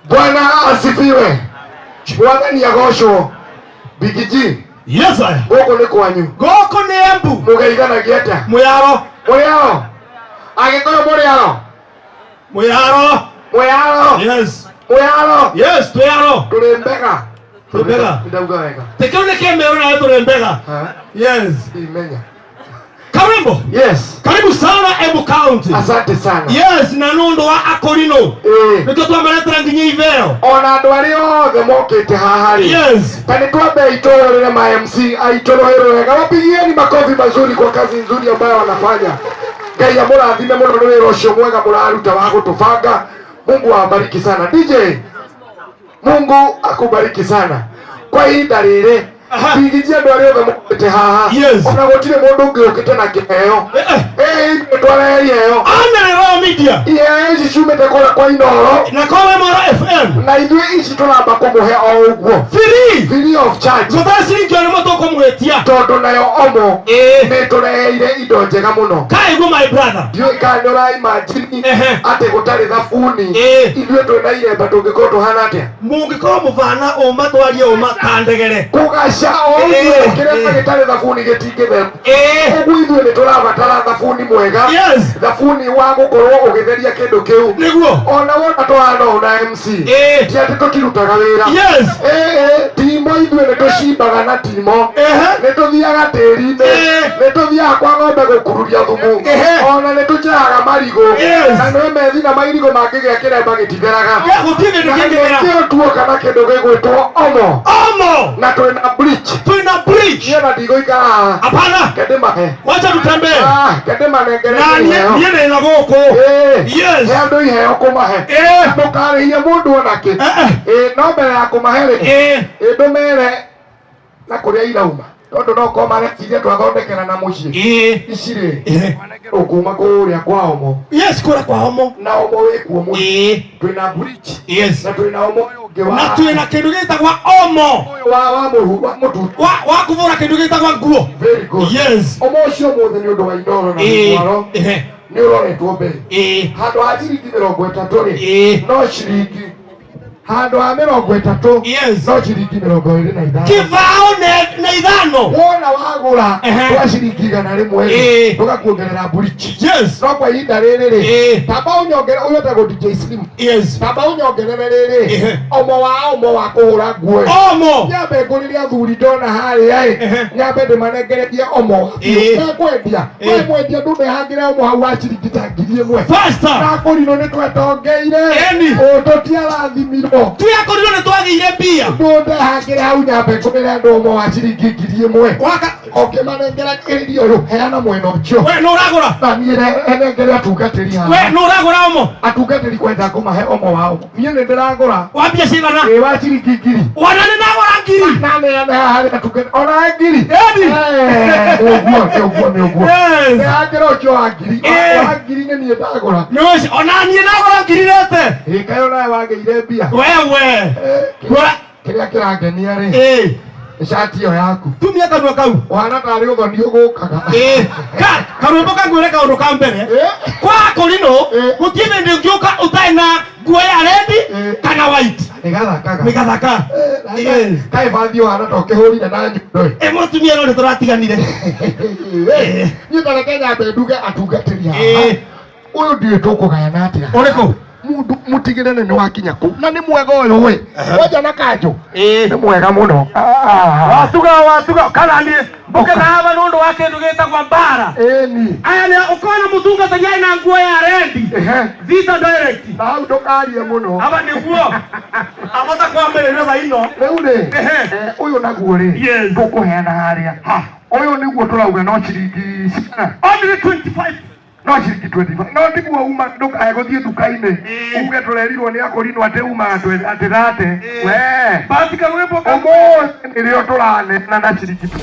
Bwana asifiwe. Mwathani agocwo. Big G, Yes, I. gũkũ nĩ kwanyu. Gũkũ nĩ Embu. Mũgeithanagia atĩa? Mũyaro. Mũrĩ aro? Agĩkũyũ mũrĩ aro? Mũyaro. Mũyaro? Yes. Mũyaro? Yes, twĩyaro. Tũrĩ mbega. Tũrĩ mbega. Ndauga wega. Tĩkĩu nĩ kĩmero nawe tũrĩ mbega. Ha? Yes. Imenya. Karibu. Yes. Karibu sana Embu County. Asante sana. Yes, na nũndũ wa akorino. Nĩkĩo twamaretera nginya iveo. Ona andũ arĩa othe mokĩte haha rĩ. Yes. Na nĩ twambe aitũ rĩrĩa ma MC aitũ rũhĩ rwega, wapigieni makofi mazuri kwa kazi nzuri ambayo wanafanya. Ngai amũrathime mũno nĩ wĩra ũcio mwega mũraruta wa gũtũbanga. Mungu awabariki sana. DJ, Mungu akubariki sana. Kwa ihinda rĩrĩ Aha. bigiji andũ arĩa othe mokĩte haha Yes. ona gũtirĩ mũndũ ũngĩ ũkĩte na kĩheo. Eh, eh. Ĩ ithuĩ twarehe iheo. Anĩrĩra media. Iheo ici ciumĩte kũrĩa kwa Inooro Na kwa Wemoro FM. na ithuĩ ici tũramba kũmũhe o ũguo Free. free of charge. Gũtarĩ ciringi ona ĩmwe tũkũmwĩtia. Tondũ nayo omo Ĩĩ. nĩ tũreheire indo njega mũno. Kaigua my brother. Ndiũĩ kana nĩ ũraimajini Ehe. atĩ gũtarĩ thabuni Ĩĩ. ithuĩ twĩna iremba tũngĩkorwo tũhana atĩa? Mũngĩkorwo mũbana ũma twarie ũma ta ndegere. Kũgaca o ũguo Ĩĩ. kĩremba Ĩĩ. gĩtarĩ thabuni gĩtingĩthera. Ĩĩ. Ũguo ithuĩ nĩ tũrabatara thabuni mwega. Yes. Thabuni wa gũkorwo ũgĩtheria kĩndũ kĩu. Nĩguo. Ona wona tũhana ũũ na MC. Ĩĩ. Ti atĩ tũtirutaga wĩra. Yes. Ĩĩ, timo ithuĩ nĩ tũcimbaga na timo. Ehe. Nĩ tũthiaga tĩri-inĩ. Ĩĩ. Nĩ tũthiaga kwa ng'ombe gũkururia thumu. Ehe. Ona nĩ tũcehaga marigũ. Yes. Na nĩ methi na marigũ mangĩgĩa kĩremba gĩtitheraga. We gũtirĩ kĩndũ Na kĩngĩthera. nĩkĩo tuoka na kĩndũ gĩgwĩtwo omo. Omo. Na twĩna bleach. Twĩna bridge. Niĩ ona ndigũikara haha. Hapana. Kendĩmahe. Wacha tutembee. Ah, kendĩmanengere Na niĩ iheo. niĩ ndĩ na gũkũ. Ĩĩ. Yes. He andũ iheo kũmahe. Ĩĩ. Ndũkarĩhie mũndũ onakĩ. Eh, eh. Ĩĩ, no mbere ya kũmahe rĩ. Ĩĩ. Ĩ ndũmere na kũrĩa irauma tondũ no korwo mareciria twathondekera na mũciĩ. Ĩĩ. Ici rĩ Ĩĩ. ũkuma kũrĩa kwa omo. Yes, kũrĩa kwa omo. Na omo wĩkuo mũno. Ĩĩ. Twĩna bleach. Yes. Na twĩna omo ũyũ ũngĩ wa Na twĩna kĩndũ gĩtagwa omo. ũyũ wa wa mũhu wa mũtu. Wa kũbũra kĩndũ gĩtagwa nguo. Very good. Yes. Omo ũcio ũmũthĩ nĩ ũndũ wa Inooro na Ĩĩ. Mĩgwaro Ehe. nĩ ũroretwo mbei. Ĩĩ. Handũ ha ciringi 30 rĩ Ĩĩ. no ciringi handũ ha 30 Yes. no ciringi 25. Kĩbaũ na ithano. Wona wagũra Ehe. twa ciringi 100 rĩ Ĩĩ. tũgakuongerera bleach. Yes. No kwa ihinda rĩrĩ rĩ Ĩĩ. tamba ũnyongere ũyũ wĩtagwo DJ Slim. Yes. Tamba ũnyongerere rĩrĩ Ehe. omo wa omo wa kũhũra nguo ĩ. Omo. Nyambe ngũrĩre athuri ndona harĩa ĩ Ehe. nyambe ndĩmanengererie omo Ĩĩ. mekwendia Ĩĩ. we mwendia ndũnehangĩre omo hau wa ciringi ta 1000. Faster. Nakũrinwo nĩ twetongeire Ĩni. Tũtiarathimirwo. Tũyakorirwo nĩ twagĩire mbia. Ndũndehangĩre hau nyambe ngũrĩre andũ omo wa ciringi 1000. Waka. Ũkĩmanengera kĩrĩria ũyũ heana mwena ũcio. We nĩ ũragũra. Na niĩ nengere atungatĩri We haha. nĩ ũragũra omo. Atungatĩri kwenda ngũmahe omo wa omo. Niĩ nĩ ndĩragũra. Wa mbia cigana? Ĩ wa ciringi 1000. Wana nĩ ndagũra 1000. Na neane haha harĩ atungatĩri ona 1000. Ĩni. Eh, nĩ ũguo nĩ ũguo nĩ ũguo. Yes. Ndehangĩra ũcio wa 1000. Ĩĩ. Wa 1000 nĩ niĩ ndagũra. Nĩ ũcio ona niĩ ndagũra 1000 rĩte. Ĩ kaĩ onawe wagĩire mbia. Wewe. Eh, Kũra. Kĩrĩa kĩrangenia rĩ Ĩĩ. nĩ cati ĩyo yaku. Tumia kanua kau. Ũhana tarĩ ũthoni ũgũkaga. Ĩĩ. Ka karwĩmbo kangwĩre kaũndũ ka mbere. Ĩĩ. Kwa kũrinũ Ĩĩ. gũtirĩ hĩndĩ ũngĩũka ũtarĩ na nguo ya red Ĩĩ. kana white. Nĩ gathakaga. Nĩ gathaka. Yes. Kaĩ bathi ũhana ta ũkĩhũrire na nyundo ĩ. Ĩ mũtumia no nĩ tũratiganire. Ĩĩ. Niĩ ta reke nyambe nduge atungatĩri haha. Ĩĩ. Ũyũ ndiũĩ tũkũgayana atĩa. Ũrĩkũ? Mundu mutigire nĩ wakinya kũu na nĩ mwega ũyũ ĩ. Wanja na kanjũ. Ĩĩ. Nĩ mwega mũno. Watuga watuga kana niĩ mbũke na haha nĩ ũndũ wa kĩndũ gĩtagwo mbara. Ĩni. Aya nĩ ũkona mũtungatĩri arĩ na nguo ya red. Ehe. Vita direct. Na hau ndũkarie mũno. Aba nĩguo. Abota kwambĩrĩria thaa ino. Rĩu rĩ. Ehe. Ũyũ naguo rĩ. Yes. Tũkũheana harĩa. Ũyũ nĩguo tũrauga no ciringi cigana? Only 25. No ciringi 25. No tiguo uma ndũkae gũthiĩ nduka-inĩ. Ĩĩ. Uge tũrerirwo nĩ akũrinwo atĩ uma atĩ thate. Ĩĩ. We. Basi karwĩmbo Ũmũthĩ nĩrĩo tũraneana na ciringi 25.